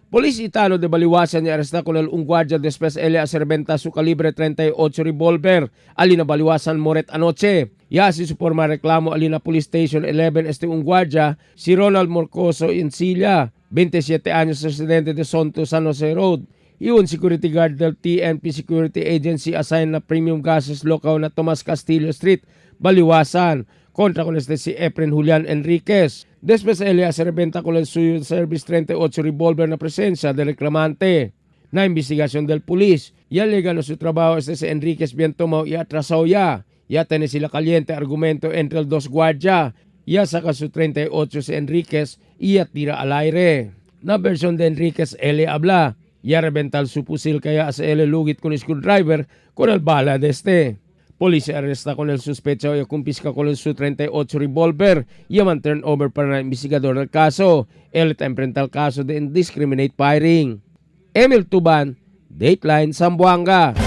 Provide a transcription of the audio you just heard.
Polis Italo de Baliwasan ya arresta con el un guardia después él hacer venta su calibre 38 revolver alina Baliwasan Moret anoche. Ya si su forma reclamo alina Police Station 11 este un guardia si Ronald Morcoso Encilla, 27 años, residente de Sonto, San Jose Road, y un security guard del TNP Security Agency assigned na Premium Gases local na Tomas Castillo Street, Baliwasan, kontra con este si Efren Julian Enriquez. Después él hace reventa con el suyo Service 38 revolver na presencia del reclamante. Na investigación del pulis, ya le ganó su trabajo este si Enriquez bien tomado y atrasado ya. Ya tiene sila caliente argumento entre el dos guardia. Ya saca su 38 si Enriquez y ya tira al aire. Na versión de Enriquez, él habla. Ya reventar su fusil kaya hace él lugit con screwdriver con el bala de este. Policía arresta con el sospecho y confisca con el su 38 revolver y man turn over para el investigador del caso. Él está enfrenta el caso de indiscriminate firing. Emil Tuban, Dateline Zamboanga.